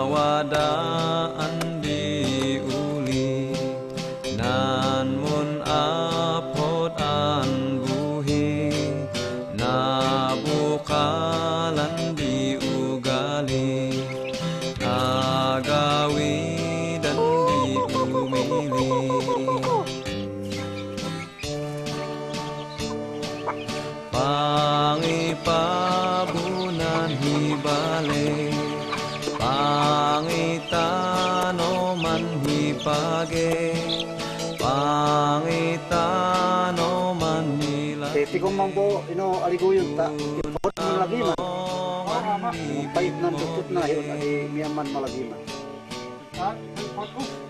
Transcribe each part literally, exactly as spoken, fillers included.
Nawadaan di uli nan mun apod an buhi, nabukalan di ugali, agawidan di umili. Pangipabunan hi bale, pangitanoman hi page, pangitanoman hi laki. Eh, tigom man bo, ino, aliguyun ta, ipod man lagi man. Pait nan dutut na hiyon, adi miyaman malagi man.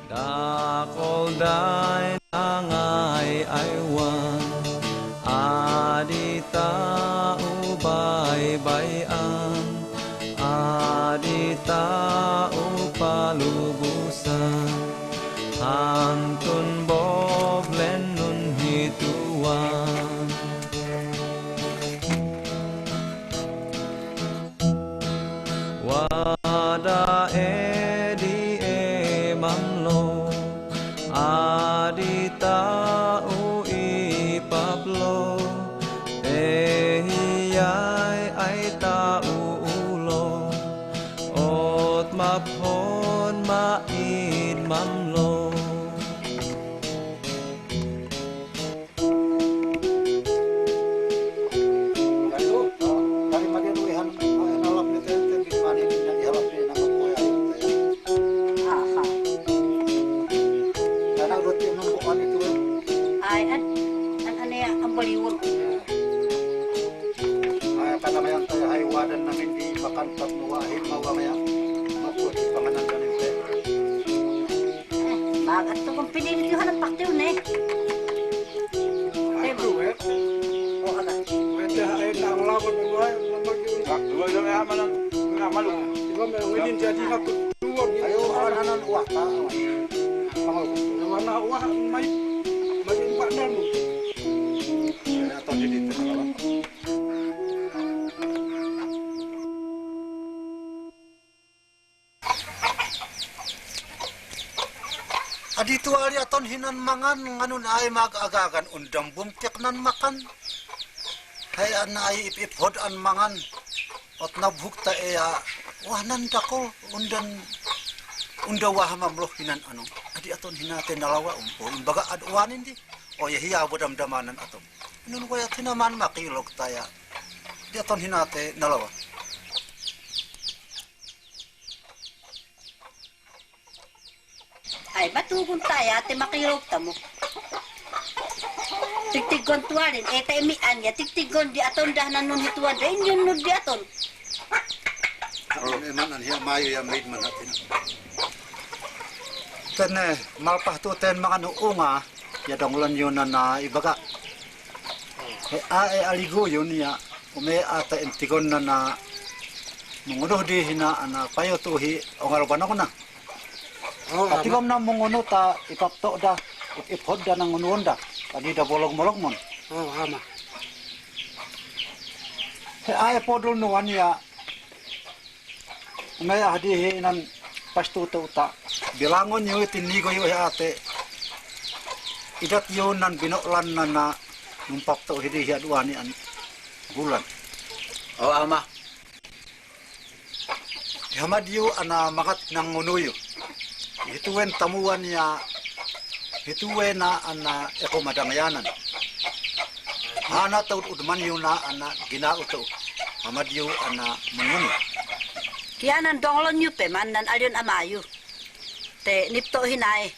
Dakol dayn angay aywan, adi tau baybayan, adi tau palubusan, hantun boblen nun hituan. Wada e di e mamlo, adi tau ipaplo, e hiyay ay tau ulo, ot maphon maid mamlo. Ay, an, an, ano yan, ang baliwag. Ay, kanamayan tayo, hay wadan namin di makantat mo, wahid mawamaya. Maputi panganan ka nito. Bagat to kung pinili ko hanap paktiw na eh. Ay, diba? Wait. O, aga. Wait, ay, ang laban mo ay, ang mag-iwan. Duwa daw yaman ang, ang amal mo. Diba, may nginin jadi na kutuwag. Ayo, wala na ng uwak, ha? Wala na uwak, may, may iba na mo. Kaya ito, dito na lang. Adi tuwari aton hinan mangan, nganun ay mag-agagan, undan bumtik nan makan. Hay an ay ip-iphod an mangan. Ot nabhugta e a, wah nan dakol, undan, unda wah mamlo hinan ano. Adi aton hinate nalawa umpo, imbaga ad wanin di. O ya hiya bo damdamanan aton. Nun ko ya tinaman makilog taya. Di aton hinate nalawa. Ay, matugon taya, te makirog tamo. Tigtigon tuwarin, e ta imian ya, tigtigon di aton dah nanun hituan, da inyun nud di aton. Ano naman, an hiya mayo ya maid man hatin. Tene, malpah tu ten mangan uunga, ya donglon yun na na ibaga. He a e aligo yun ya, ume ata intigon na na, mungunuh di hina ana payo tu hi ongal banok na. Oh, ati ama. Bam na mungunu ta ipapto da, iphod da nangunuon da. Tadi da bolog-molog mon. Oh, ama. He ae podul nuan ya. Umay ahdi hi nan pastu to uta. Bilangon yu tinigo yu he ate. Idat yu nan binoklan na na numpapto hidi hi aduani an bulan. Oh, ama. Hamad yu ana magat nang ngunuyu. Hituwen tamuan ya, hituwen na ana eko madangyanan. Ana taud udman yu na ana gina utu. Hamad yu ana mengunu. Kiyanan donglon yu pe man nan alion amayu. Te nipto hinai.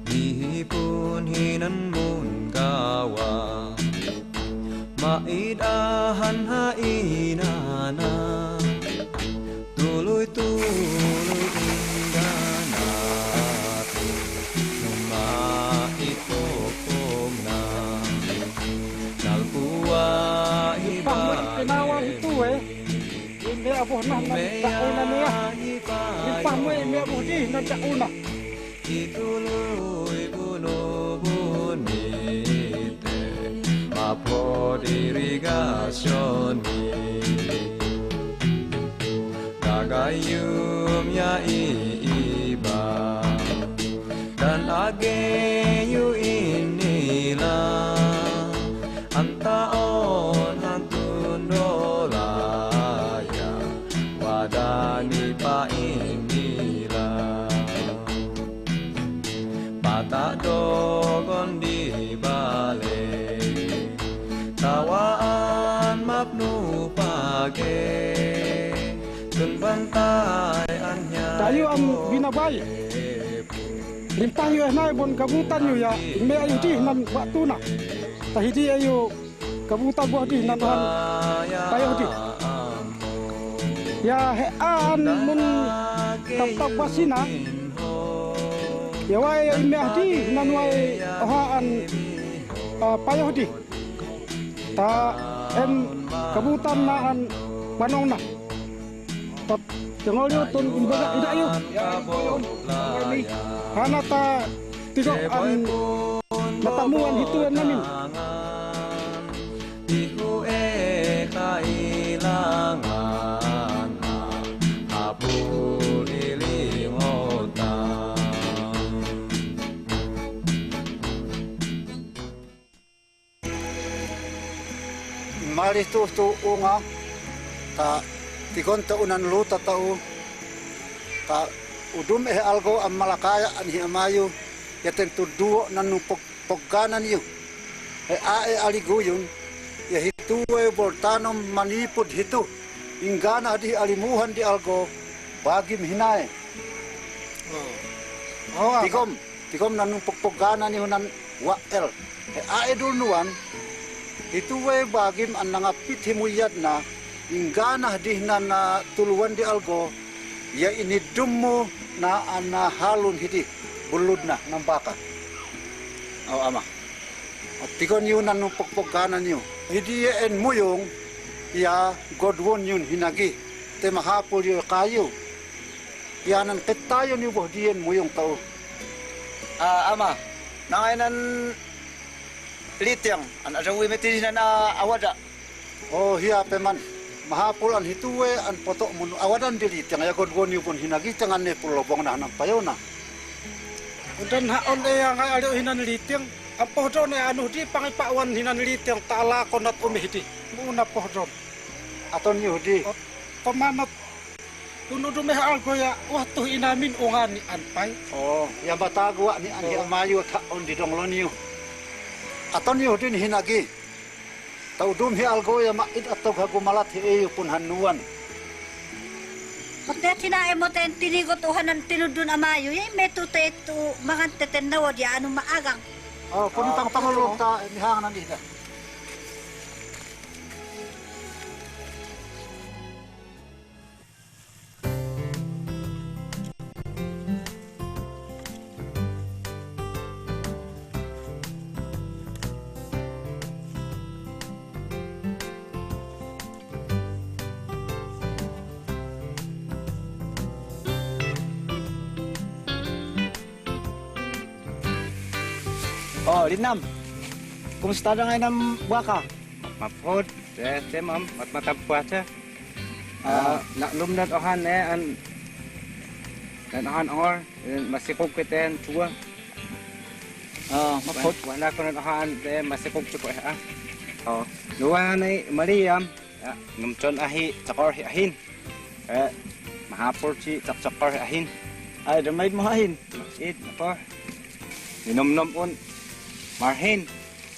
Mihipun hinan mun gawa, maidahan ha inana, tuluy-tuluy indanati, numa itopom na, nalpuwa. Pinawa ibale itu, eh. Ime abuh nah nan dakuna niya. Limpah mu ime abuh dih nan dakuna. Tului bunu bunite mapodi rigasioni. Dagayum ya iba dan ageyu inila antaon antundolaya wadani pa inila. Pata dogon di bale tawaan mapnu page tun bantai annya. Tayu am binabai. Lintah yu ehnai bon kabutan yu ya me ayu dih nan waktu na. Tahidi ayu kabutan buah dih nan ohan payoh dih. Ya he an mun tap tap basina. Ya wai ya imeh dih nan wai oha an ah, payoh dih. Ta em kabutan na an banong na. Tap jangol yu tun imbeda ida yu. Hana ta tigo an matamu an hitu an namin. Ihu e kailangan apul ilingotan. Malih tu tu unga ta tigon ta unan luta tau ta udum eh algo am malakaya anhi amayu ya tentu duo nanu pog pogganan yu. He a e aliguyun ya hitu e boltanom manipud hitu inggana di alimuhan di algo bagim hinae. Oh, apa? Tigom, tigom nanu pogpogganan yu nan wael. He a e dulnuan hitu e bagim an nangapit himuyadna inggana di nana tuluan di algo ya ini dummu na ana halun hidi buludna nambaka. Au ama. Tigon yu nanu pogpogganan yu. Hidi ye en muyung ya godwon yun hinagi te mahapul yu kayu. Ya nan ketayon yu boh dien muyung tau. Ah, ama. Nangai nan litiang an ada wi meti nan ah, awada. Oh hiya peman. Mahapul an hitu e an poto mun awadan di litiang ya godwon yu pun hinagi tangan ne pulobong na nan payona. Udan ha on e ya ngai alio hinan litiang. Apoh don e anu di pangipawan hinan litiang tala konat umih di. Muna poh don. Aton yu di. Pamanat. Tunu dumeh algo ya wah tuh inamin ungani anpai. Oh ya batagu ni an hi amayu ta on di donglon yu. Aton yu di ni hinagi. Tau dum hi algo ya ma it atau hagu malat hi eyu pun hanuan. Pagte tina emoten tinigot uhanan tinudun amayu ya metu te tu mangan teten nawo dia anu maagang. Oh pun tang tangol ta ni hangan ni da. Oh, Linam. Kumusta da ngai nam buaka? Mapod, te mam, mat matapua te. Ah, na lum dat ohan eh an dat ohan or, masikog keten tua. Ah, mapod. Wana ko dat ohan te masikog tua ah. Oh, luan ai Mariam. Ya, numton ahi cakor hi ahin. Eh, mahapur ci cak cakor hi ahin. Ai damait mo ahin. It apa? Minum nom un. Marhin.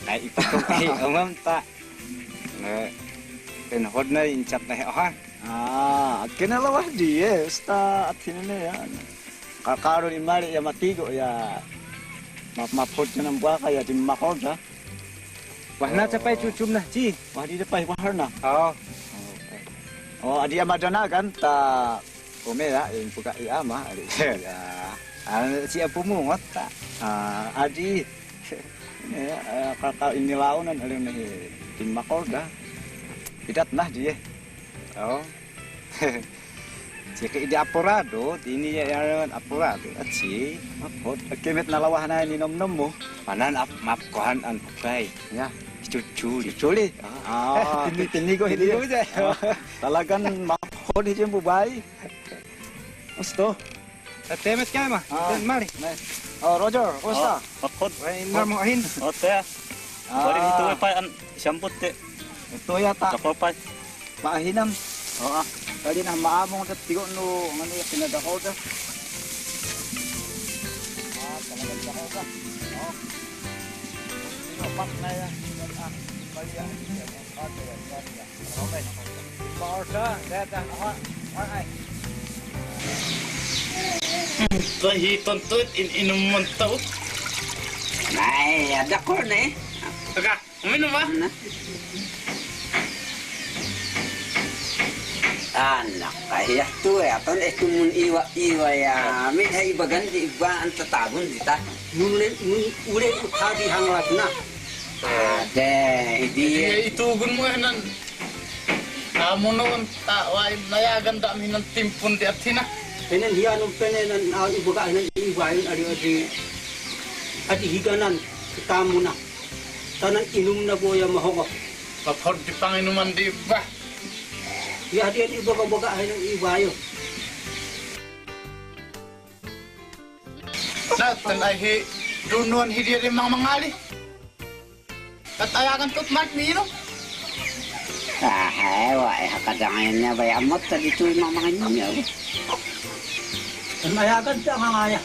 Ai ito ko ahi umam ta. Eh, tenhod na inchat na ha. Ah, akin na lawah di eh. Sta atin na ya. Kakaro ni mari ya matigo ya. Map mapod na buaka ya di makoda. Wah na capai cucum na ci. Wah di depai wah na. Oh. Oh, adi amadana kan ta kome ya yang buka iya mah adi. Ya. Anu si apu mungot ta. Ah, adi. Ya, eh, kakak ini launan ada nih tim makolda. Idat nah dia. Oh. Jadi di apurado, ini ya, ya, apurado, aci, mapod. Kimit na lawahan na ini nom-nom mo. Manan ap-, mapkohan an bay. Ya. Cuculi. Cuculi. Ah, Eh, tini-, tini ko, tini ko. Ah, talagan mapod hijin po bay. Gusto. Tatemet ka, ma. Ah. Ten, mari. Oh, Roger, kumusta? Oh, mapod. Ay, mar mo ahin. Oh, te. Ah. Balik ito pa an siyambot, te. Ito yata. Dakol pa. Maahinam. Oo. Kali na maamong tat tigo no, ano yung pinadakaw ka? Ah, talagang dakaw ka. Oh. Sino, pat na yan. Ah, bali yan. Yan, yan. Ah, yan, yan, yan. Okay. Maorsa, data, ah, ah, ay. Tahiton to, in-, inuman to. Ay, ada ko na eh. Taga. Uminom ba? Ano? Anak, kahiya to eh. Aton eh, tumun iwa-iwa ya. May ha ibagan di iba ang tatabon di ta. Ngunit, ngun-, ulit utadi hanglat na. Ade, hindi Hindi eh. Itugon mo yan. Amo noon, ta, wa, nayagan da minan timpun di atina. Penen hiya nung penen ang, ah, ibaga ng iwain, ari, ari, ari higanan, kita mo na. Tanan inum na boya mahongo. Mapod di panginuman di ba? Ya, di, di baga-baga ay ng iwayo. Sa tan ay hi, dunuan hi diri mang mangali. At ayagan tot mat mino. Ah, ay, wa, eh, hakadangan niya ba yung amot, tadi to yung mga niya. Ang ayagan siya nga nga ya.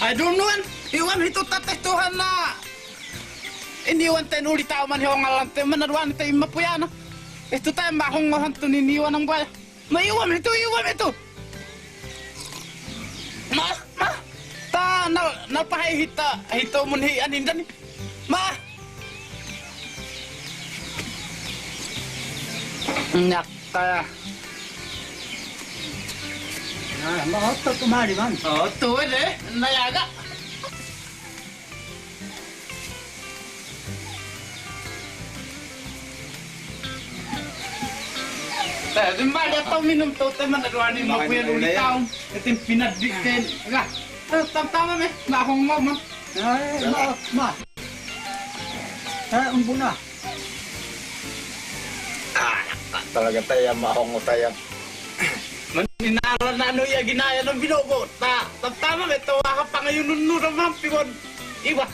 Ay, dunuan, iwan hito tatay Tuhan na. Iniwan tayo ulit tao man yung ngalan tayo, manadwan tayo mapuyana. Ito tayo mahongohan to niniwan ng baya. Maiwan ito, iwan ito. Ma, ma. Ta, na, napahay hita, hito mun hi anindan. Ma. Naka. Ah, ma, oto tumari man. Oh, tuwid eh. Nayaga. Di ba, da tau minum tau teman, aduh, ani mau kuya dulu tahu. Ketin pinat di ten. Lah, eh, tam-tama me, ma hong mo, ma. Ay, ma, ma. Eh, umbuna. Ah, talaga tayo, mahongo tayo. Maninala na ano iya ginaya ng binubo. Ta, tam-tama me, tawa ka pangayunan nun naman, piwon. Iba.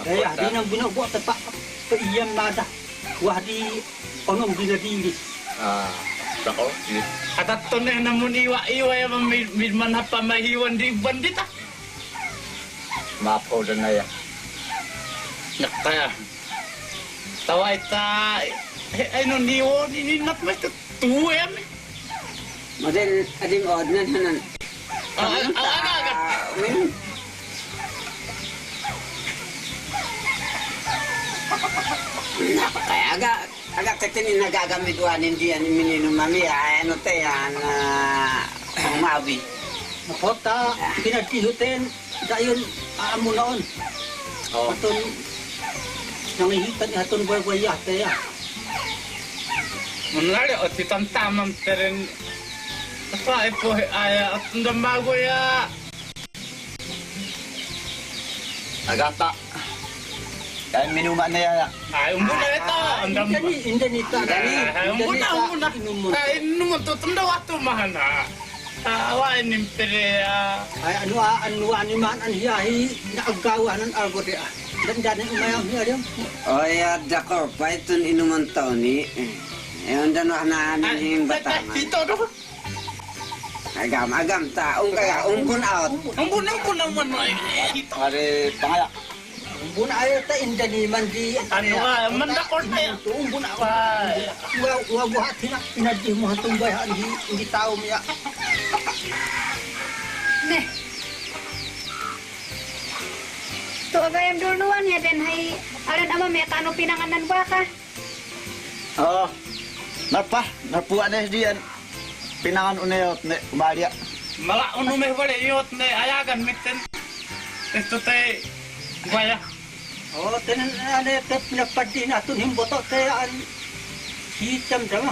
Kaya di nang binubuhat pa, pa iyan mada. Wah di onong binadili. Ah, tako. Ataton eh namun iwa-iwa ya mid-, midman hapa mahiwan di bandita. Mapo dan aya. Nakaya. Tawa ita, eh, ay no niwo, nininat mo ito. Tuwe yan eh. Model, adim od nan hanan. Ah, ah, ah, ah, ah. Win. Kaya aga, aga tetin nagagamit wa nin diyan minino mami, ay, ano te, yan, ah, umawi. Mapota, pinagtihutin. Dayon, amo naon. Oh. Aton, nangihitan ni aton buhay-buhay yate ya. Manlari, o, titantaman teren. Apa, ipo, aya, aton dambago ya. Agata. Kaya minuma na ya. Ay, umbo na ito. Ang dam- Indani, indani ito. Ay, umbo na, umbo na. Inumun. Ay, inumun to. Tanda waktu mahana. Awa, inimpire ya. Ay, ano, ah, ano, ano, man, an hiyahi, na agawa, nan algo de, ah. Dan, dan, yung umayang hiya, yung. O, ya, dako, pa itong inuman tao ni. Eh, yung dan, wah, na, ano, yung batang. Ito, do. Agam, agam, ta, ung kaya, ung pun out. Ang bunang ko naman, ay, ito. Pare, pangaya. Umbun ayo ta indani mandi. Ano nga, mandakor na yan. Umbun ako. Ay. Wa, wa buhat hina, inadi mo hatong bayhan, hindi, hindi tao miya. Ne. To agayam dulnuan ya den hay. Aran ama me kano pinanganan baka. Oo. Narpa, narpuan na diyan. Pinangan unayot ne, umalia. Mala unu me wala yot ne, ayagan miten. Ito te, baya. Oo, tenen ane te pinapadi na tun himboto te an hitam dama.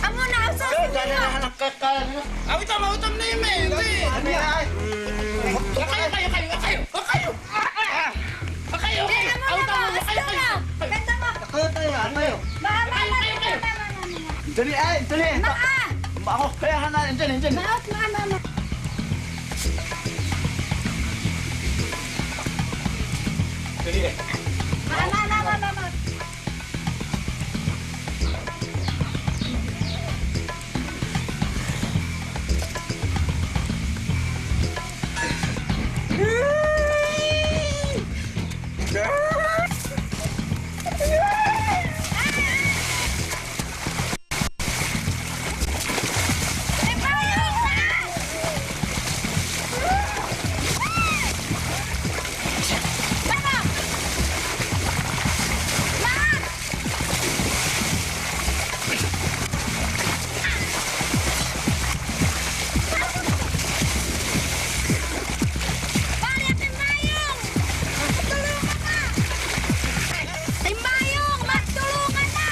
Amo na, usa. Awit amo, awit amo na yun, eh. Hindi. Kayo, kayo, kayo, kayo, kayo. Kayo, kayo. Amo na, amo na. Kanta mo. Kayo, kayo, kayo. Ma, ma, ma, ma, ma, ma, ma. Dali, ay, dali. Ma, ah. Ma, ako, kaya hana, dyan, dyan. Ma, ma, ma, ma. Dali, eh. Ma, ma, ma, ma, ma, ma. Timbayong, mas tulungan na!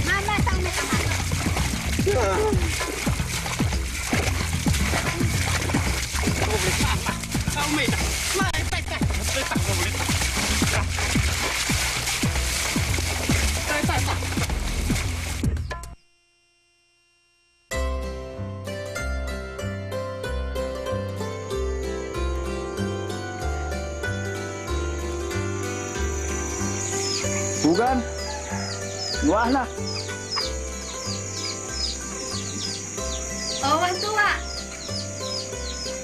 Mama, tama, tama. Bukan. Wah lah. Oh, wah tua.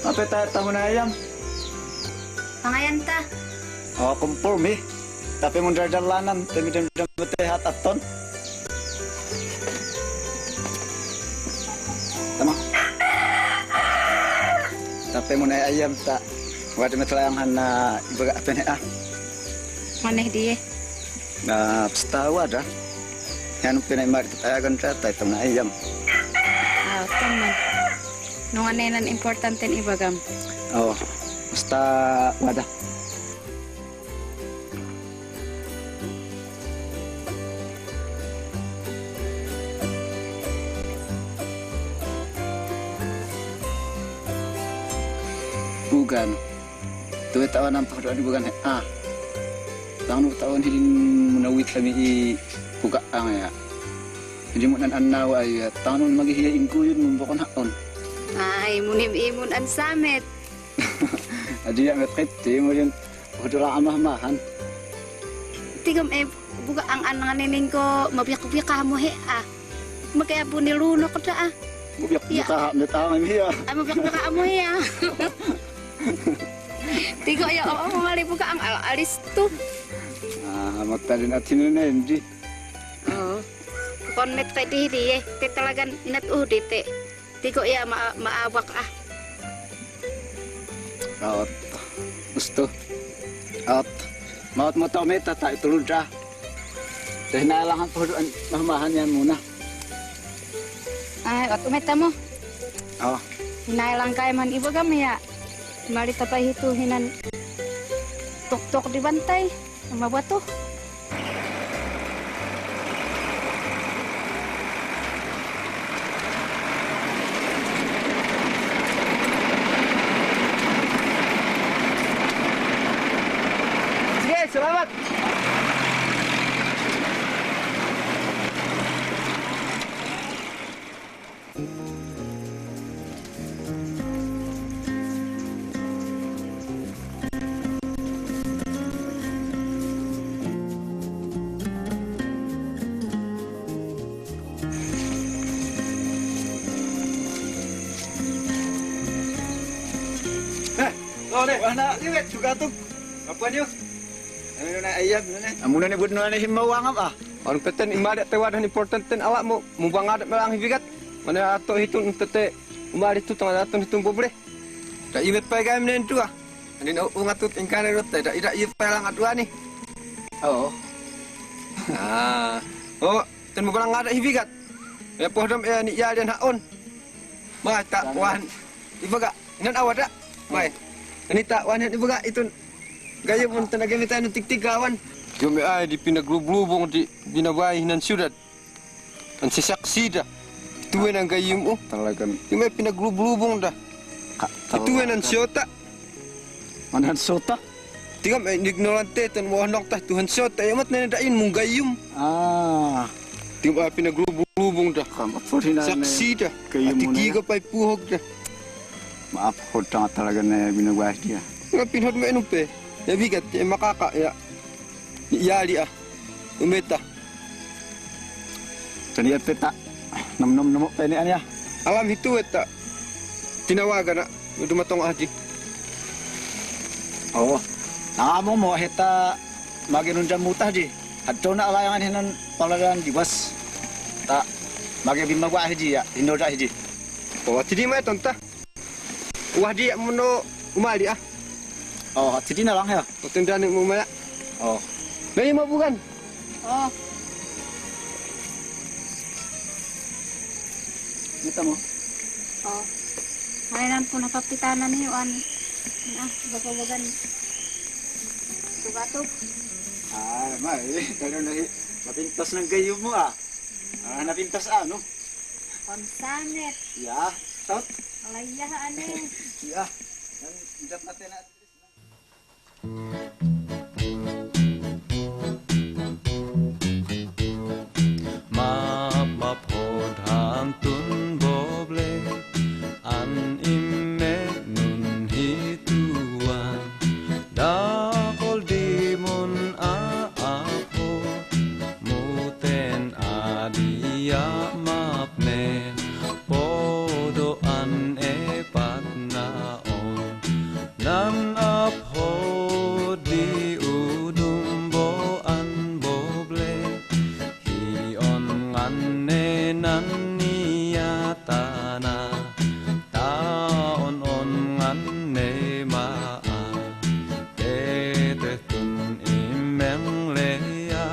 Apa tak tahu ayam? Pangayan ta. Oh, kumpul mi. Tapi mun daldalanan, tapi daldal mete hat aton. Tama. Tapi mun ay ayam ta, wada mete layang hana ibaga apa ne ah. Maneh die. Na, pesta wada. Yan pina imari tayagan ta, tay tama ayam. Ah, teman. Nunganenan importante ni ibagam. Oh, pesta wada. Bukan. Tuwe tawan ang pagkaroon bukan he. Ah. Tang no tawan hidin munawit kami i buka ang ya. Hindi mo nan anaw ay tang no maghihiya ingkuyun mo bukon haon. Ay, munim imun an samet. Adi ya met kit, di mo yun. Hudura amah-mahan. Tigom e, buka ang anang nining ko mabiyak-biyak mo he ah. Makaya buni luno ko da ah. Mabiyak-biyak ha, met ang hiya. Ay, mabiyak-biyak mo hiya. Tigo ya, oo, mali buka ang al-, alis tu. Ah, magtadin at sinunay, hindi. Oo. Kon met kay di, di, eh. Te talagan nat uh, di, te. Tigo ya, ma-, maawak ah. Ot. Gusto. Ot. Maot mo to meta ta itulod ra. Te hinay lang ang tuhuan mamahan yan muna. Ay, ot umeta mo. Oh. Hinay lang kay man ibaga maya. Mali ta pa hitu hinan tuktok di bantay. Mabato. Sige, salamat. Eh, oh, ne. Wah, na, liwet juga tuh. Apa niyo? Ano na ayam, ano na? Amo na ni bud na ni himawangam, ah. Ano peten imada te wadah importante ala mo, mo bangada malang hibigat. Mana ato hitun tete, umari tu tengah ato hitun bobre. Da imet pa gam nen tua. Ani na unga tut ingkana rot da ida ipa lang atua ni. Oo. Ah. Oh, ten mo balang ada hibigat. Ya pohdom e ni ya den haon. Ba ta wan. Ibaga nan awada. Bai. Ani ta wan ibaga itun. Gaya mun tanaga mita nu tik tik gawan. Jome ai di pinaglubong di binabai hinan syudad. An sisaksi da. Tuwe nang gayum, oh. Talagan. Yung may pinaglubong-lubong da. Ka-, Tuwe nang talagan. Siyota. Manan sota? Tingam, eh, ignorante, tan mo nok ta tuhan siyota. Yung mat na dain mong gayum. Ah. Tingam, ah, pinaglubong-lubong da. Kam, apod hinan saksi da. Gayum mo na. Ati giga pa'y puhog da. Maapod tanga talaga na binagwas diya. Nga pinhod mo enong pe. Ya bigat, ya makaka, ya. Yari, ah. Umeta. Kaniya peta. Nom nom nom pe ni anya. Alam hitu eta. Tinawagan na. Dumatong adi. Oo. Namo mo heta maginundam mutah di. Hadto na alayangan hinan palagan di bas. Ta magi bimagwa hiji ya, hinoda hiji. Oh, tidi mai tonta. Wah, di muno umali, ah. Oh, tidi na lang ya. Oten dani mo maya. Oh. Nai mo bukan? Oh. Nita mo. Oh. Mainan po napapitanan niyo an. Ah, baga-bagan. Tugatok. Ah, mai, kalau na napintas ng gayum mo, ah. Ah, napintas, ah, no? Konsanet. Ya, tot. Alaya, ane. Ya. Yan, idat natin na. Mapapod hantun boble, an imme nun hituan, dakol dimun aapod, muten adia mapnen, podo an epat naon, nan aphod di udumbo an boble, hion ngan ne nan niatana, taon on ngan ne maa, teteh tun imeng lea,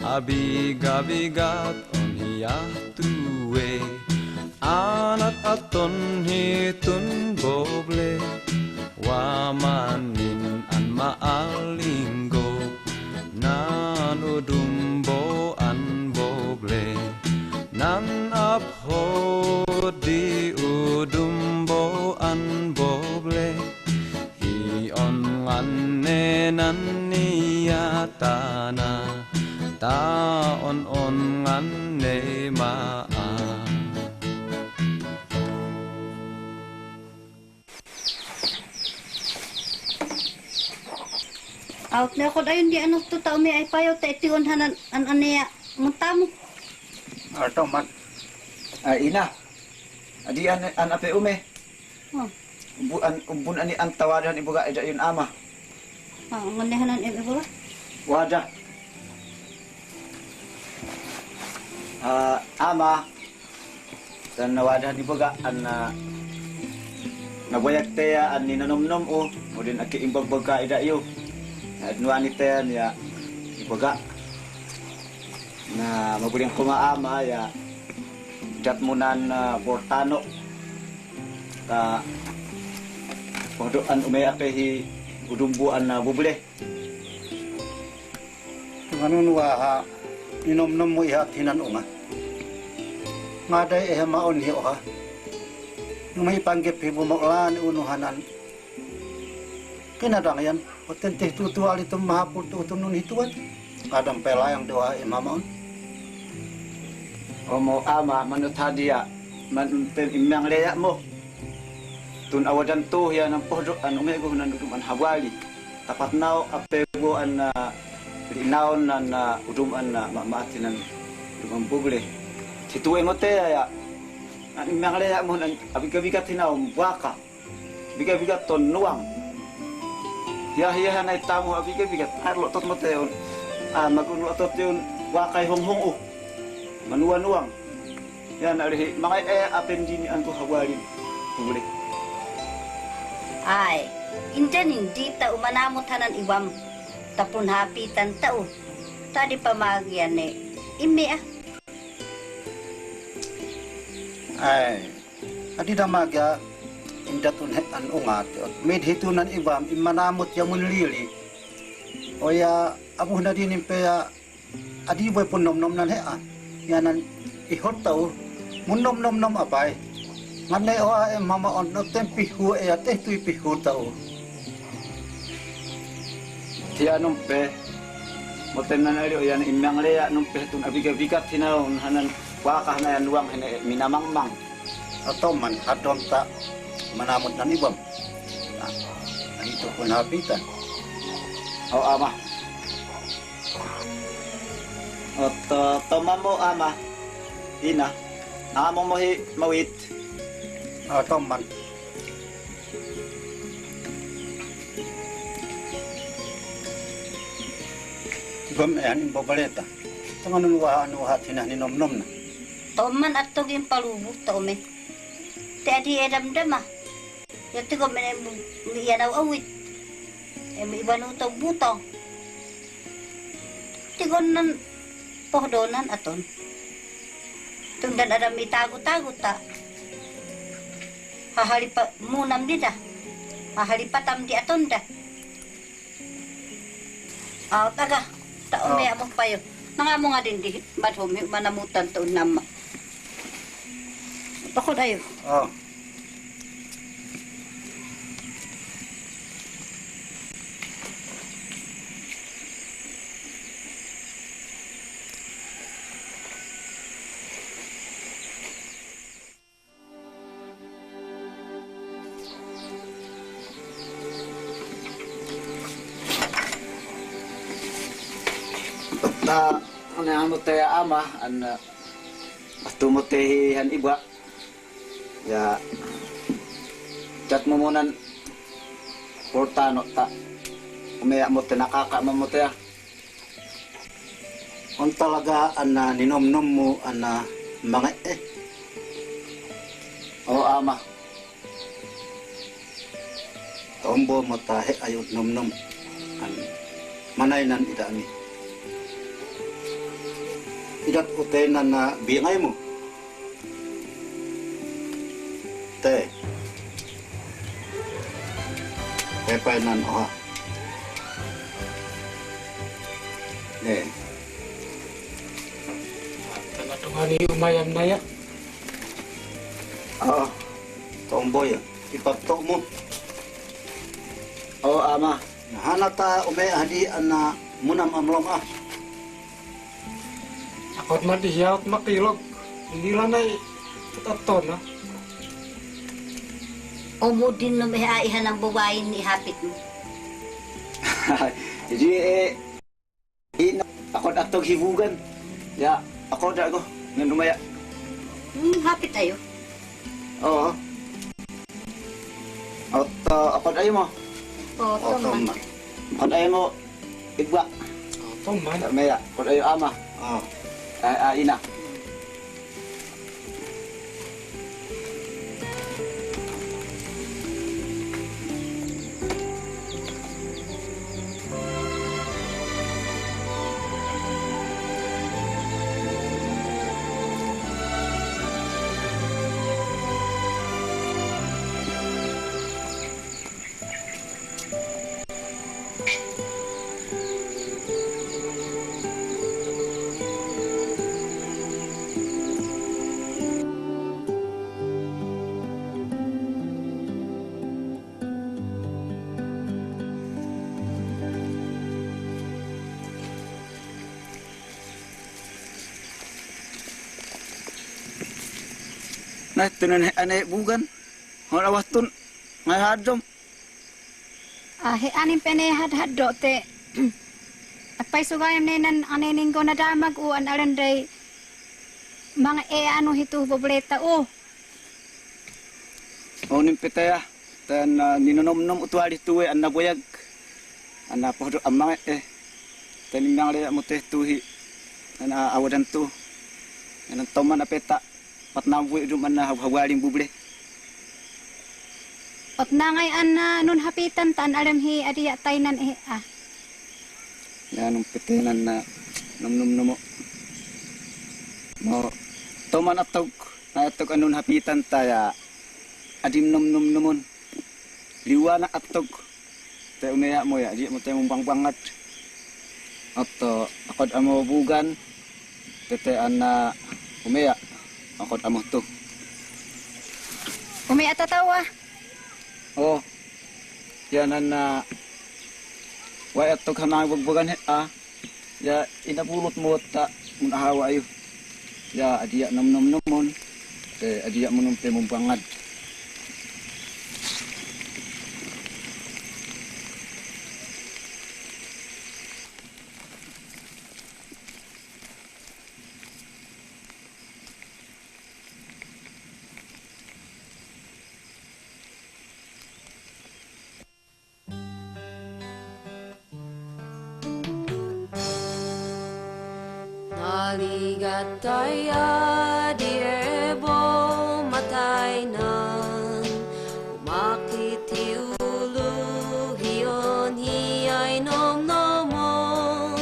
abiga-bigat on hiah tuwe, anat aton hitun boble, wamanin an maalinggo, nan udumbo an boble, nan aphod di udumbo an boble, hion ngan ne nan niatana, taon on ngan ne maa. Awak ne ako dayon di ano to tao mi ay payo ta iti on hanan an ania mutamu. Arto man. Ay, ina. Adi an, an ape ume. Oh. Ubu-, an, ubun ani an tawada han ibuga ida yun ama. Ah, ngan ne hanan em ibuga? Wada. Ah, ama. Tan nawada han ibuga an, ah, nabayag teya an ninanomnom o. Mudin aki imbag baga ida iyo. Nuani ten ya ibaga. Na mabuling kuma ama ya. Dat munan bortano. Ta podo an ume ape hi udumbu an bubule. Nganun waha inom nom mu iha tinan uma. Ngadai ehe maon hi oha. Numa ipanggep hi bumok lan unu hanan. Kena dang yan, oten teh tutu alitum mahapul tu utun nun hituan. Adam pelayang doa e mamaun. Omo ama manut hadia, manuten imang leya mo. Tun awadan tu ya nan podo an umego nan udum an hawali. Tapat nau apego an linaon nan udum an mamaati nan udum an bugle. Titu emote ya. An imang leya mo nan abiga-biga tinau buaka. Biga-biga ton nuang. Hiya hiya hanai tamu abiga-biga tar lo tot mote un. Ah, magun lo tot un wakai hong hong uh. Manua nuang. Ya na lihi mangai e apen dini anku hawalin. Bule. Ai, injan indi ta umanamu tanan iwam. Tapun hapi tan tau. Tadi pamagian ne. Ime ah. Ai. Adi damaga indatun he an ungat. Mid hitunan iwam imanamut ya mun lili. Oya abuh nadin impe ya adi boy pun nom nom nan he an. Ya nan ihot tau mun nom nom nom apai. Ngane oa em mama on no tem pihu e ya teh tui pihu tau. Tia numpe. Moten nan ari oyan imang leya numpe tun abiga-biga tinaun hanan wakah na yan luang hene minamang-mang. Atau man hadon ta manamut nan ibam. Nah, itu pun hapitan. Oh ama. Oto tomamo ama. Ina. Namo mohi mawit. Atau man. Gom e anin bobaleta. Tanganun waha anu waha tinah ni nom nom na. Toman atog in palubu tome. Te adi edam dama. Ya te gom e mi iyanau awit. Em ibanu to buto. Tigon nan pohdonan aton. Tundan ada mi tagu-tagu ta. Hahalipa munam di da. Hahalipatam di atonda. Aw taga ta ume amo payo. Nanga mo ngadin di madhomi manamutan to nama. Pakod ayo. Oh. Ta, ane anu te ama, an, atu mo te hi han iba. Ya, cat mo munan porta no ta. Umeya mo te nakaka mo mo te ya. On talaga ana ninom-nom mu ana mange eh. O ama. Tombo mo ta he ayo nom-nom. An manai nan ida ami. Idat ute nan na bingai mo. Te. Te pa nan oha. Ne. Tana tungani umayan na ya. Oh, tombo ya. Ipak to mo. Oh, ama. Hana ta ume hadi ana munam amlong ah. Akot mati hiyaut makilog. Hindi lanay taton na. Omudin no meha ihanang babayin ni hapit mo. Jadi eh ina akot atog hibugan. Ya, akot ako ngan umaya. Hmm, hapit ayo. Oo. At uh, akot ayo mo. Oo, oh, tama. Akot ayo mo. Igwa. Oh, tama. Maya, akot ayo ama. Oh. Ah, ah, ina. Nah, tunan he ane bugan. Hon awah tun. Ngai hadom. Ah, he anim pene had had do te. Apai sugai am ne nan ane ninggo na damag u an alen dai. Mang e anu hitu bobleta u. Onim petaya. Tan, ah, ninonom-nom utuali tuwe anna boyag. Anna pohdo amang e. Tan imang le muteh tuhi. Anna awadan tu. Anna toman apeta. Pat nambuy dum anna haw-, hawaling buble. Ot nangai anna nun hapitan tan alem hi adi ya tainan e a. Ya nung petenan na nom-nom-nomo. Mo toman atog, na atog anun hapitan taya adim nom-nom-nomon. Liwana atog. Te umeya mo ya, di mo te mumbang bangat. Oto, akod amo bugan. Tete ana umeya. Akod amo tu. Umeya tatawa. Oh. Ya nana. Wa atog hamang bugbugan he a. Ya, inabulut mo ta mun ahawa ayu. Ya, adiya nom-nom-nomon. Te, adiya mo nom te mumbangad. Naligataya di ebo matainan, umakit hi ulu hiyon hiyay nomnomon.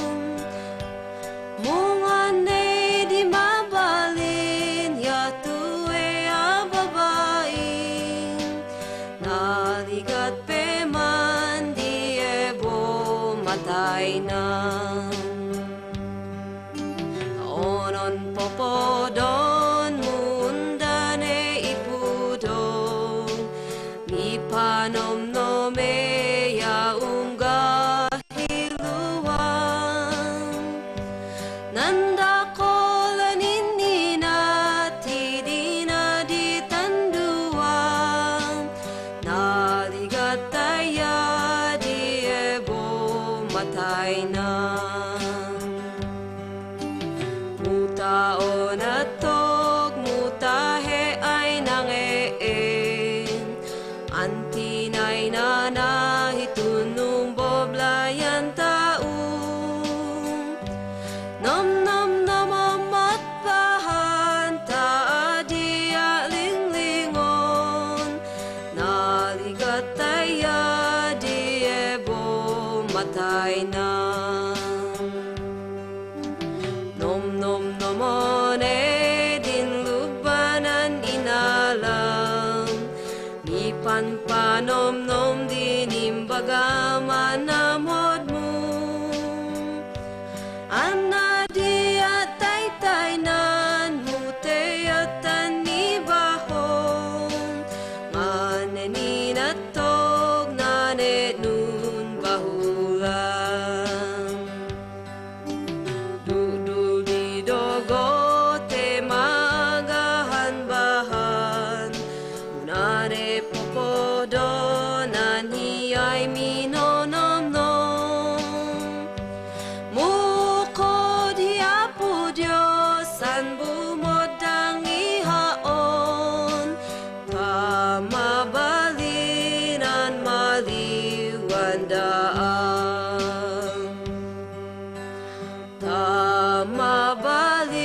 Mungane di mabalin ya tuwe a babain, naligat pe man di ebo matainan. Onon popodon mundane ipudong, mipanomnome ya ungga hiluwang. Nanda kola ninina tidina di tanduwang, naligataya di ebo matainan. Mutaon atog mutahe ay nangeen, antinay nana hitunung boblayan taung. Nom nom nom amat pahan ta adia linglingon, naligataya di ebo matainan. Nom nom nomon e din lubanan inalam, mipanpanomnom din imbagaman amodmu. Anna di ataytaynan muteyatan ibahon, nganen inatog nane nun bahulan. Dudul di dogo te magahan-bahan, unane popodonan hiyay minonomnom. Mukod hi Apo Dios an bumodang ihaon, ta mabalin an maliwan daan. Ta mabalin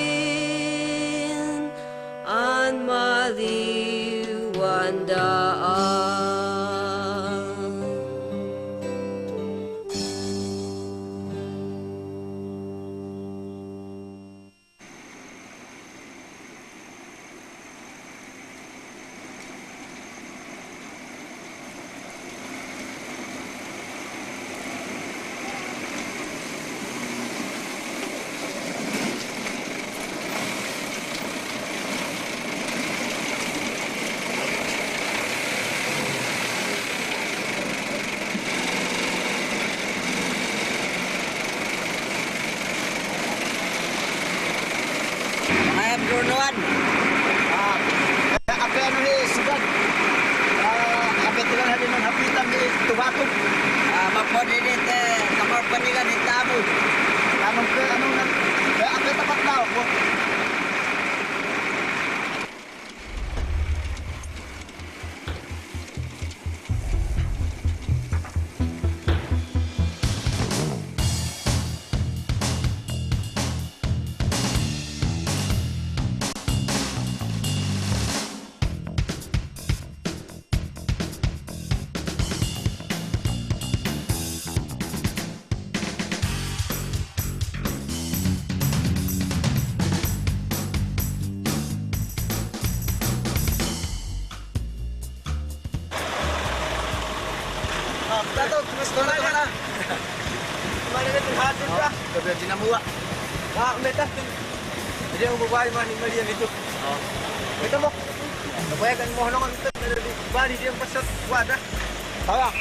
an maliwan daan. Mga Brunoan. Ah, Dito, kamar panigan ni Tamu. Tamu ke anu na. Ke apa tempat tau? Dato, mas gimana? Gimana itu? Hadir dah. Udah biar Cina buat. Wah, metas tuh. Jadi yang berbuat mah ini dia itu. Oh. Kita mau. Kebanyakan mohon orang itu dari bali dia pasal wadah. Salah.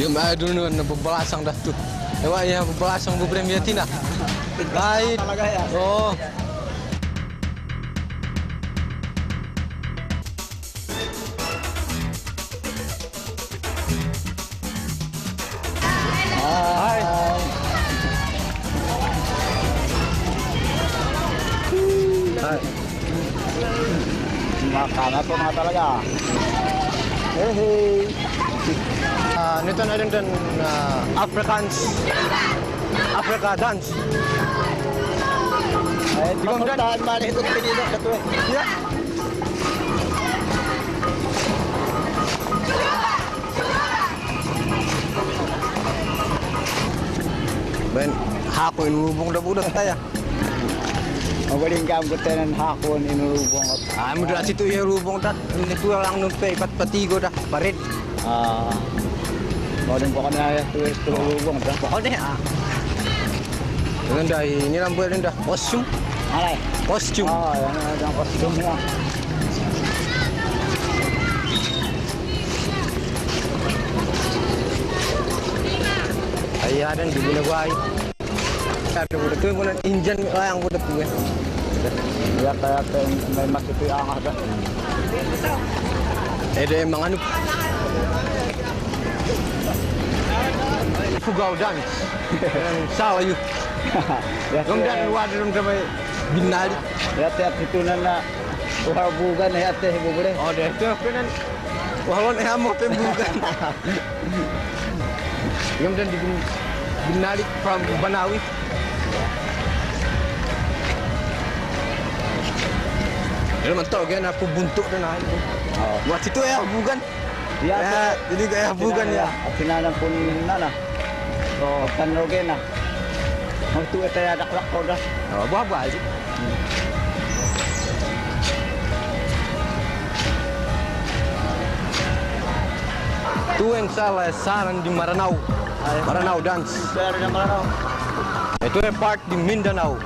Dia mah dulu na bebelasang dah tuh. Ewa ya bebelasang bu Premier Tina. Lain. Oh. Hai. Hai. Makan apa mata lagi? Hehe. Ah, nito na rin din, ah, Africans. Africa dance. Ay, di ba tahan mali ito, pinino ka to eh. Yeah. Ben, hako inurubong da budak taya. Magaling ka ang gutanan hako inurubong. Ah, mudra situ ya rubong dat. Ini tulang numpe ipat patigo dah. Parit. Ah, magaling ko kanaya tuwis tulubong dah. Pokoknya ah. Ini dah, ini lampu ini dah. Kostum. Alay. Kostum. Ah, yan na yung costume niya. Ay, yan ang di mo na buhay. Sabi ko, ito yung Indian lang ko dito eh. Yata, yata, may makituy ang aga. Eh, di, mga ano. Fugaw dance. Sawa yun. Yata, Yung dance, wala naman sa may binali. Yata, yata, ito na na. Uhaw bugan, yata, bubule. Oh, dito, pinan. Wawan eh amo pembukan. Yung dan di bin-, binalik from Banawi. Ano man to, gaya na po bunto na na. Oh. What's ito eh, bugan? Yeah, eh, hindi ko eh, bugan ya. At sinanang po nana. Oh. At tanrogen na. Magtuwa tayo, daklak ko da. Oh, buha-buha. Tuwing sala saran di Maranao. Maranao dance. Pero na Maranao. Ito yung part di Mindanao.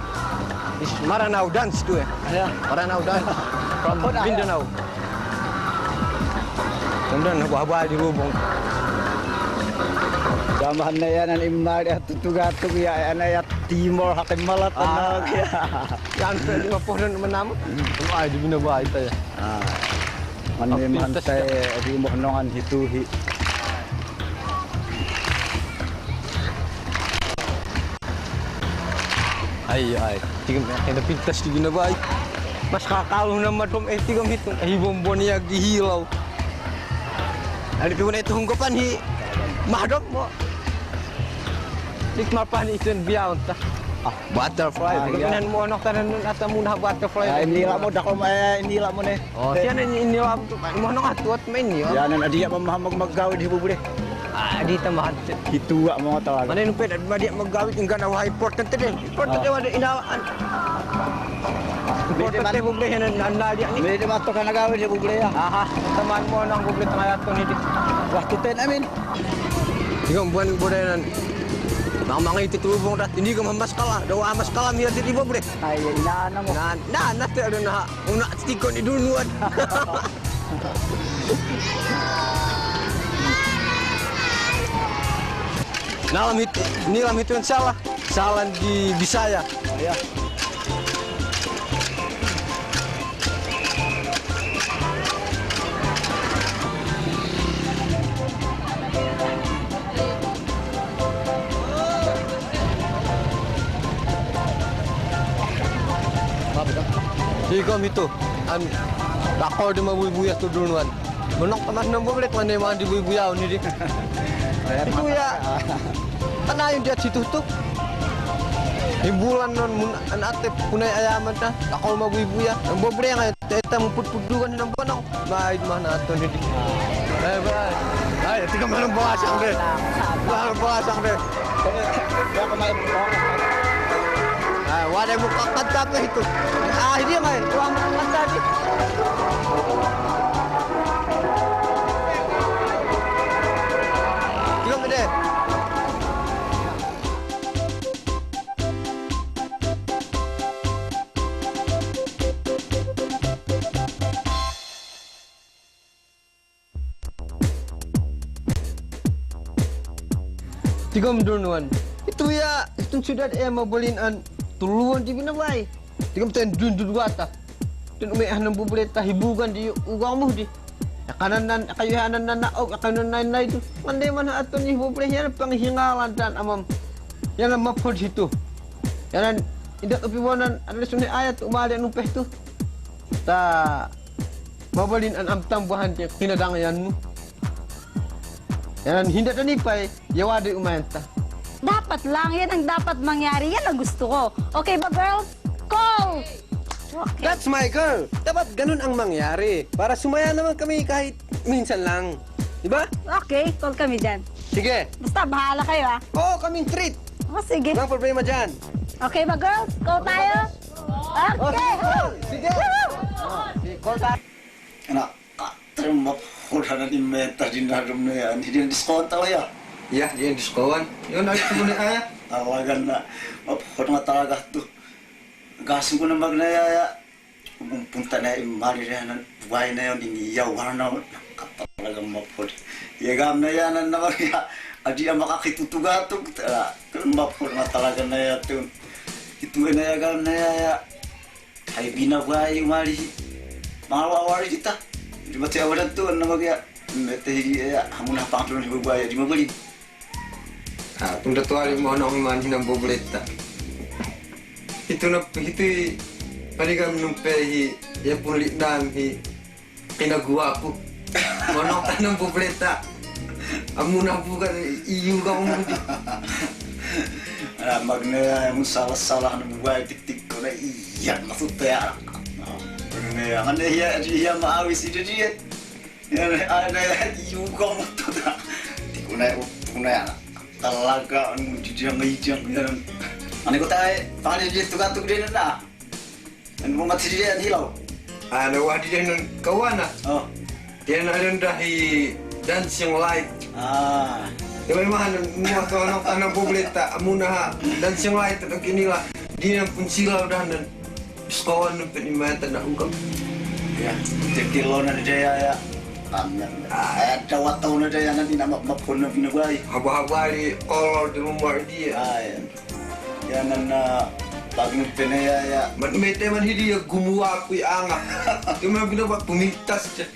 Is Maranao dance to eh. Ayan. Maranao dance. From Mindanao. Kemudian buah-buah di rubung. Jamahan na yan, ang imari at tutugatug ya, ano ya, Timor, hakim malat, ano, kaya. Yan, pwede mapunan naman naman. Ano ay, di binabahay tayo. Ah. Manimantay, di mo nongan hituhi. Ay, ay. Tigam, kaya napintas di ginabay. Mas kakalo na madom, eh, tigam hitong. Ay, bombon niya, gihilaw. Ano, piwan ito hong kapan, hi. Madom mo. Di mapan ito yung biyaon ta. Ah, butterfly. Ah, iya. Gaminan mo, ano, kanan nun, ata mo na butterfly. Ah, inila mo, dako mo, eh, inila mo, ne. Oh, siya na ini, ini, mo, ano, atuat, Main yun. Yan ang adiya mamahamag maggawid hibubuli. Ah, di ta mahal. Hituwa mo nga talaga. Mana yung pwede, madi maggawid yung ganawa, importante din. Importante, ah, wala inawaan. Importante, man, bubuli yan ang, ang nadi, ani. Hindi naman ito ka nagawid hibubuli, ah. Aha, taman mo nang bubuli tanga yato ni di. Waktu ten, amin. Ikaw, buwan, buwan yan. Mang, mang itu tuh bung dah, ini ke mas kalah, doa mas kalah mia di bawah boleh. Ay, inana mo. Na, na, na, te ada na, una tiko ni duluan. Nalam itu, nilam itu yang salah, salah di Bisaya. Ayo. Tigom itu, an, dakol di mabuy-buya tudulnuan. Menok teman nang boblet, mana yang di buy-buya ini di. Itu ya, tanah yang dia situ tuh. Hibulan non mun an ate punai ayaman ta, dakol mabuy-buya. Nang boblet yang ete muput-pudukan nang bonong. Baik mana tuh ini. Eh, baik. Ay, tika mana bahasa deh. Mana bahasa deh. Ay, wadah muka kanta apa itu? Ah, ini mai, tuang kanta di. Tika mana? Tigom dunuan. Itu ya, itu sudah eh mabalin an tuluan di binawai. Tigom ten dun dun wata. Dan umi ah nambu boleh tahibugan di ugang muh di. Ya kanan nan, kayu hanan nan na ok, ya kanan nan na itu. Mande mana atun ni boleh ya panghingalan dan amam. Ya nama pod situ. Ya nan indak upi wanan ada sunai ayat umali anu peh tu. Ta mabalin an am tambahan ti kinadang yan mu. Yan an hinda tani pay, ya wadi umayanta. Dapat lang, yan ang dapat mangyari. Yan ang gusto ko. Okay ba, girls? Call! Okay. That's my girl. Dapat ganun ang mangyari. Para sumaya naman kami kahit minsan lang. Di ba? Okay, call kami dyan. Sige. Basta bahala kayo, ah. Oo, kaming treat. Oh, sige. Walang problema dyan. Okay ba, girls? Call tayo? Oh, okay. Sige, call. Sige, call tayo. Anak, ah, terima kasih na ni meta di narum na yan. Hindi yung discount ako ya. Iya, di yan discount. Yun, ay, ito na kaya. Talaga na. Mapukot nga talaga to. Gasong ko na magnayaya. Kung punta na yung mali na yan, buhay na yun, hindi yawan na. Talagang mapukot. Yagam na yan, ang naman ya. Adi ang makakitutugatog. Talaga, mapukot nga talaga na yan. Ito na yagam na yaya. Ay, binabae, umali. Mga wawari kita. Di ba tiya wadan to, ano magya? Mete, eh, hamuna pang tulong di babae, di mabali. Ah, kung datuwali mo, ano ang iman hinang boboleta? Ito na, ito y-, paligam nung pehi, ya pun litnam hi, kinaguwa ko. Manok tanang boboleta. Amo na bukan iyuga mo di. Ah, magnaya mo salah-salah na buhay tiktik ko na iya masutaya. Magnaya ngana iya iya maawis ida dia. Ya, ada iyuga mo to da. Di ko na, ko na ya. Talaga anu di dia ngai dia. Ano ko tayo, pangalan dia tugatug din na. Ano mo matiri ang hilaw? Ano, wadi din ng kawana. Oh. Yan, ano, dahi dancing light. Ah. Di ba, yung mga, mga to, ano, ano, boboleta, amo na ha, dancing light, ang kinila, di na pun sila udah nan, sekolah nun, penimata na ugam. Ya, tikilo na dia ya. Tangan. Ah. Ay, ada wataw na dia, nanti nama mapun na binabay. Haba-haba di, kolor di rumah dia. Ah, ya. Yan ang, ah, bagong pinayaya. Man, may teman hindi yung gumawa ko yung anga. Yung mga ginawa, pumintas siya.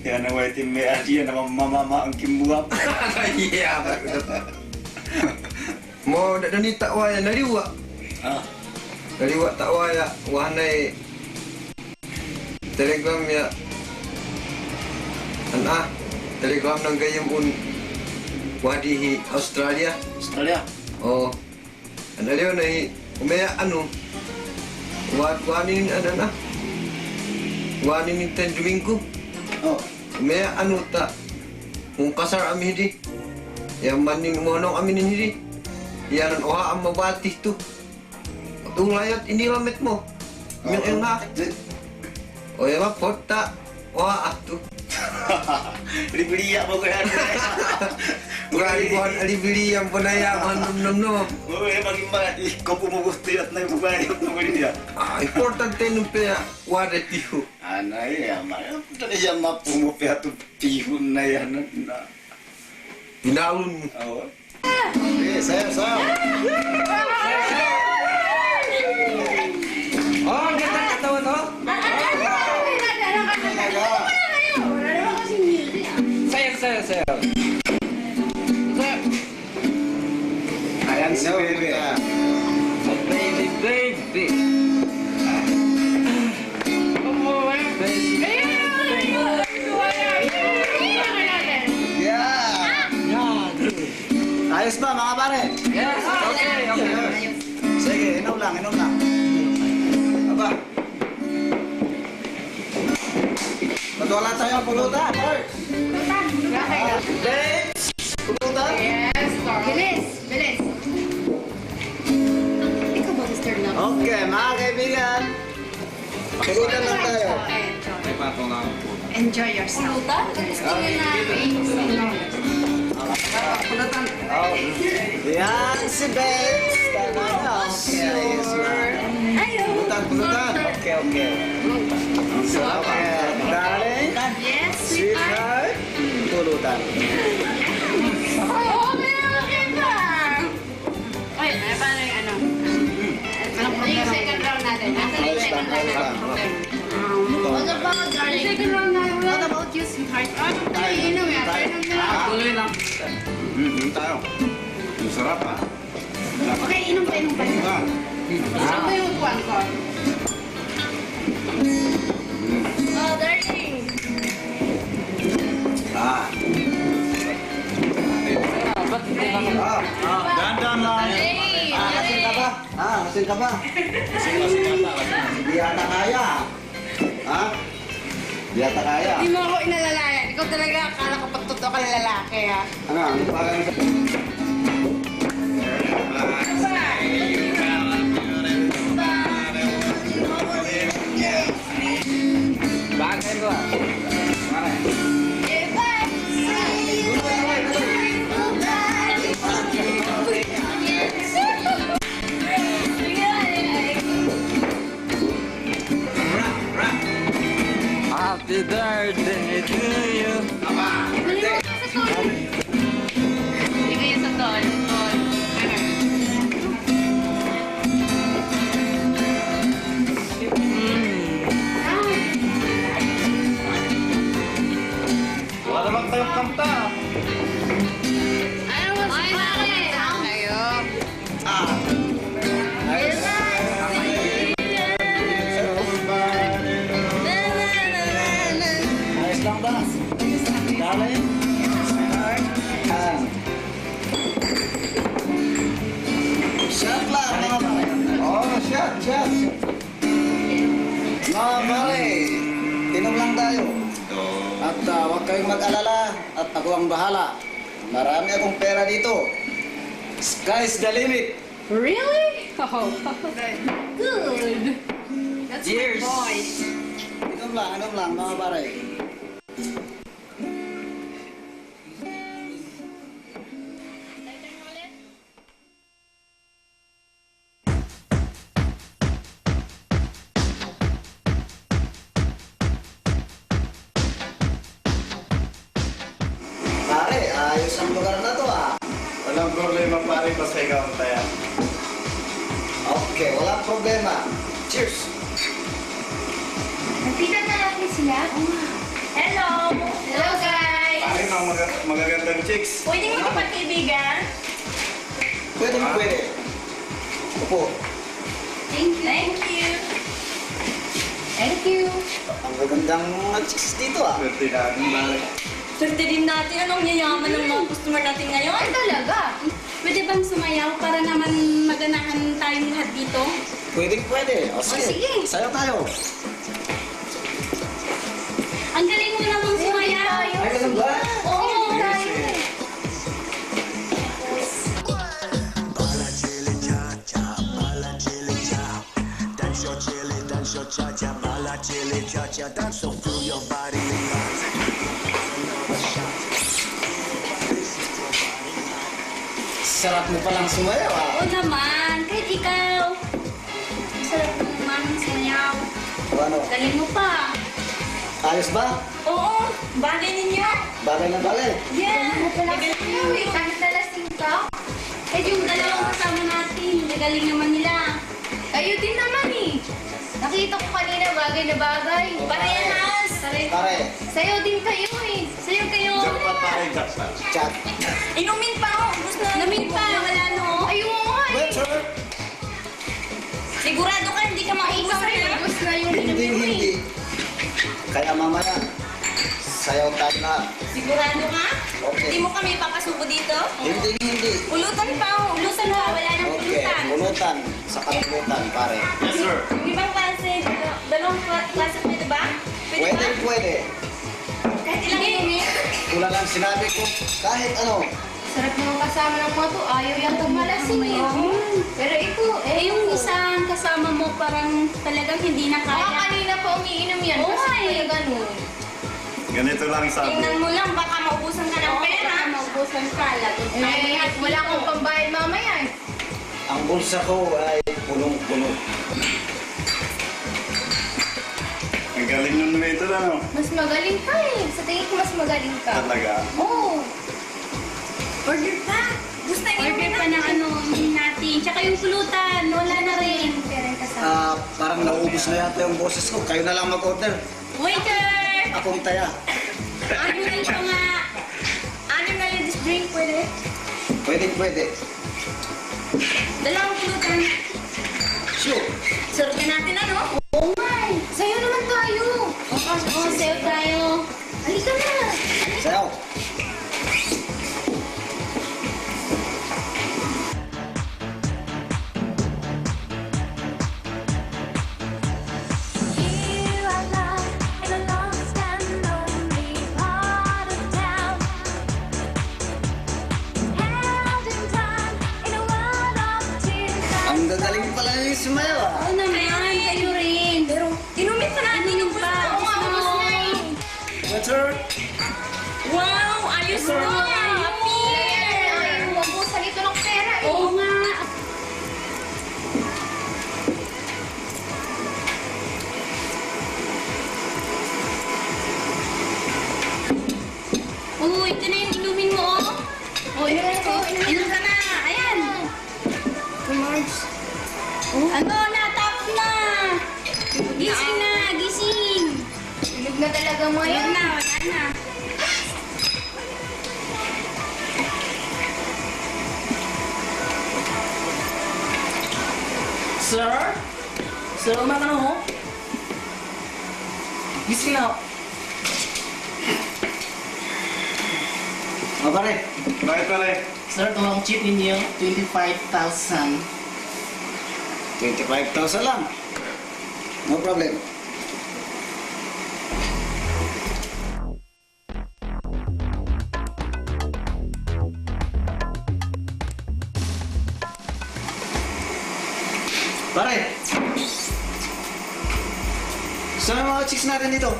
Yan ang waiting may idea na mamamama ang kimbuwa. Iya, baru. Mo, da, danita waya, naliwa. Ah. Naliwa ta waya, wanay Telegram ya. An, ah, Telegram ng gayam un wadi hi Australia. Australia? Oh. An aliw na hi, umeya anu. Wa, wanin an, an, ah. Wanin ten Domingo. Oh. Umeya anu ta. Mung kasar ami hidi. Ya manin monong ami nin hidi. Ya nan oha amma batih tu. Tung layat ini lamet mo. Yang enak. Oh, ya, Pak, kota. Wah, atuh. Ribili ya, bagus ya. Bukan, bukan ribili yang pernah ya, nom, nom, nom. Oh, ya, bagi mana? Ih, kau pun mau gusti ya, tenang, bukan ya, bukan ya. Ah, important ten pe ya, wada tihu. Ana ya, ma, ya, ya, ma, pumu pe atu tihu na ya, na, na. Pinalun. Oh. Eh, saya, saya. Oh, dia tak tahu tu. Saya, saya, saya. Saya. Ayan si Bebe. Baby, baby. Baby. Yeah. Ayos ba, mga pare? Yes, okay, okay. Sige, inom lang, inom lang. Aba. Ba't wala tayong pulutan, Lord? Pulutan. Babes, pulutan? Yes, Carl. Bilis, bilis. Ikaw ba, Mister Love? Okay, mga kaibigan. Pulutan lang tayo. Enjoy. Enjoy yourself. Pulutan? Gusto ko na. Pulutan. Oh. Yan si Bex. Tama na. Okay, ayos na. Ayaw. Pulutan, pulutan. Okay, okay. Ang sarap. Okay, darling. Yes, sweetheart. Sweetheart. Pulutan. Oo, meron ka pa. Oy, ano, paano yung ano? Ano yung second round natin? Nasaan yung second round natin? What about, darling? Second round na, what about you, sweetheart? Ah, tayo, inom yan. Tayo. Inom na lang. Ah. Tuloy lang. Mm, inom tayo. Ang sarap, ah. Okay, inom pa, inom pa. Inom pa. Saan ko yung upuan ko? Oh, darling. Ah. Ah, dandan lang. Hey, ah, asin ka ba? Ah, asin ka ba? Hindi yata kaya. Ha? Hindi yata kaya. Hindi mo ako inalalayan. Ikaw talaga, akala ko pag totoo ka lalaki, ha? Ano, ano pa? Bagay ko, ah. Happy birthday to you. Bigay sa tol. Tol. Mm. Wala naman kayong kanta. Ayaw mo sa kayo. Ah. Ayos. Ayos lang ba? Darling? Sweetheart? Ah. Shot lang, mga pare. Oh, shot, shot. Mga pare, inom lang tayo. At, ah, huwag kayong mag-alala at ako ang bahala. Marami akong pera dito. Sky's the limit. Really? Oh, good. That's my boy. Inom lang, inom lang, mga pare. Pare, ayos ang lugar na 'to, ah. Walang problema, pare, basta ikaw ang taya. Okay, walang problema. Cheers! Nakita na natin sila. Hello! Hello, guys! Pare, mga maga-, magagandang chicks. Pwedeng magkapagkaibigan? Pwede, pwede. Opo. Thank you. Thank you. Thank you. Ang gagandang mga chicks dito, ah. Swerte natin, pare. Swerte din natin. Anong yayaman ng mga customer natin ngayon? Ay, talaga. Pwede bang sumayaw para naman maganahan tayong lahat dito? Pwede, pwede. O, sige. Sige. Sayaw tayo. Ang galing mo namang sumayaw. Ay, ganun ba? Oo. Sige, sige. Bala chili cha cha, bala chili cha. Dance your chili, dance your cha cha, bala chili cha cha. Dance so feel your body. Sarap mo palang sumayaw, ah. Oo naman, kahit ikaw. Sarap mo naman sumayaw. O ano? Galing mo pa. Ayos ba? Oo, bagay ninyo. Bagay na bagay. Yeah. Galing mo pala sumayaw eh. Kahit nalasing ka. Kahit yung dalawang kasama natin, nagaling naman nila. Kayo din naman eh. Nakita ko kanina, bagay na bagay. Parehas. Pare. Sayo din kayo eh. Sayo kayo. Jackpot, pare, jackpot. Chat. Inumin pa ako. Ubus na. Inumin pa. Wala, no? Ayun nga eh. Waiter. Sigurado ka, hindi ka maubos. Ikaw rin, ubus na yung Hindi, inumin mo eh. hindi. Kaya mamaya, sayaw tayo na. Sigurado ka? Okay. Hindi mo kami papasubo dito? Hindi, hindi. Pulutan pa, oh. Pulutan pa. Wala nang Okay, pulutan. Pulutan. Sa kapulutan, pare. Yes, sir. Yung ibang klase, dal-, dalawang kla-, klase pwede ba? Pwede Pwede, ba? pwede. Kahit ilang Hindi. inumin? Wala lang sinabi ko, kahit ano. Sarap naman kasama ng mga to. Ayaw yata malasing eh. Oo. Pero ito, eh, Eh, yung isang kasama mo, parang talagang hindi na Baka kaya. kanina pa umiinom yan. Oo Kasi nga eh. talaga nun. Ganito lang sabi. Tingnan mo lang, baka maubusan ka ng Oo, pera. Baka maubusan ka. Lagot Eh, tayo. Wala akong pambayad mamaya eh. Ang bulsa ko ay punong-puno. Ang galing nun, Mayor, ano? Mas magaling ka eh. Sa tingin ko, mas magaling ka. Talaga? Oo. Order pa. Gusto niyo Order na pa ng ano, yun natin. Tsaka yung pulutan, wala na rin. Pera yung kasama. Ah, parang naubos na yata yung boses ko. Kayo na lang mag-order. Waiter! Akong taya. Ano na yung mga, ano na yung drink, pwede? Pwede, pwede. Dalawang pulutan. Sure. Swerte natin, ano? Oo nga eh. Sayo naman tayo. Oo, oo, sayo tayo. Halika na. Sayo. Ang gagaling pala ni sumayaw, ah. Oo naman, kayo rin. Pero inumin pa natin yung pa. Oo nga, ubos na eh. Waiter. Wow, ayos na. Ay, huwag mo sa nito ng pera eh. Oo nga. Oh, ito na yung inumin mo, oh. Oh, inumin ko. Inom ka na. Ayan. Ano, natap na. Gising na, gising. Tulog na talaga mo Tulog yan. na, wala na. Sir? Sir, umaga na ho. Gising na ho. O, pare. Bakit, pare? Sir, itong check ninyo, twenty-five thousand. Twenty-five thousand lang. No problem. Pare! Saan ang mga chicks natin dito?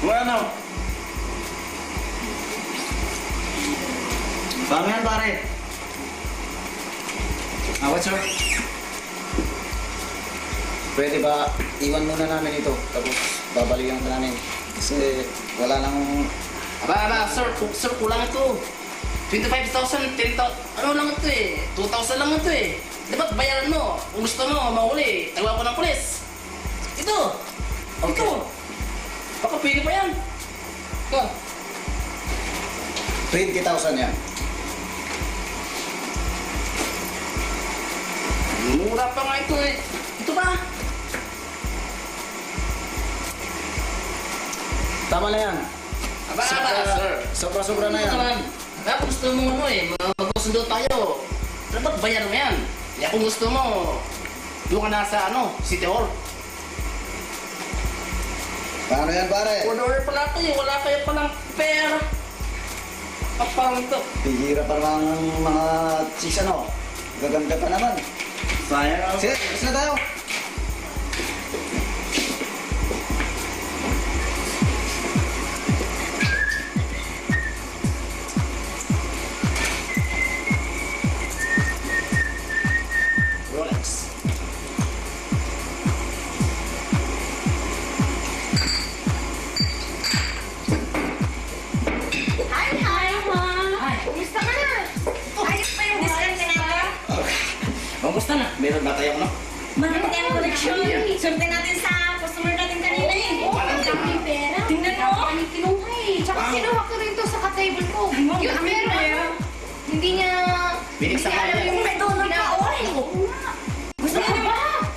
Wala na. Paano yan, pare? Ah, what's up? Pwede ba iwan muna namin ito? Tapos babalikan ka namin. Kasi wala nang Aba, aba, sir, ku-, sir, kulang ito. Twenty-five thousand, ten thousand, ano lang ito eh. Two thousand lang ito eh. Dapat bayaran mo. Kung gusto mo, mahuli, tawag ko ng pulis. Ito. Okay. Ito. Baka pwede pa yan. Ito. Twenty thousand yan. Mura pa nga ito eh. Ito ba? Tama na yan. Aba, aba, sir. Sobra-sobra na Ito yan. naman. Kaya kung gusto mo ano eh, ma-, magkasundo tayo. Dapat bayaran mo yan. Kaya kung gusto mo, doon ka na sa ano, City Hall. Paano yan, pare? Wala, wala pala kayo, wala kayo palang pera. Kapal to. Bihira pa naman ang mga chicks, ano? Gaganda pa naman. Sayang, ano? Sige, tapos na tayo. Basta na. Meron ba tayong ano? Marami tayong collection. Swerte natin sa customer natin kanina eh. Oo, ang daming pera. Tingnan mo. Ang dami kinuha eh. Tsaka Wow. kinuha ko rin to sa ka-table ko. Ay, wow, Yun, ang pero pera. Hindi niya... Binig sa hindi niya alam kanya. yung May donut pa, oh. Oo nga. Gusto niyo,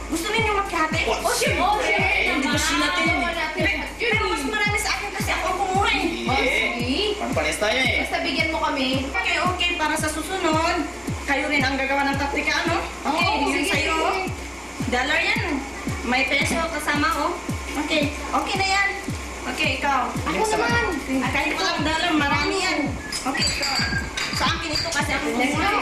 gusto niyo makyate? Oh, Oh, syempre. Oh, syempre. Negosyo natin. Gawa natin. Pero mas marami sa akin kasi ako ang kumuha eh. Hindi. Sige. Pampares tayo eh. Basta bigyan mo kami. Okay, okay. Para sa susunod, kayo rin ang gagawa ng taktika, no? Okay, Oo, yun sige, sa'yo. sige. Dollar yan. May peso kasama, oh. Okay, okay na yan. Okay, ikaw. Ako naman. Ah, kahit walang dollar, marami yan. Okay, ikaw. Sa akin ito kasi ako Let's go.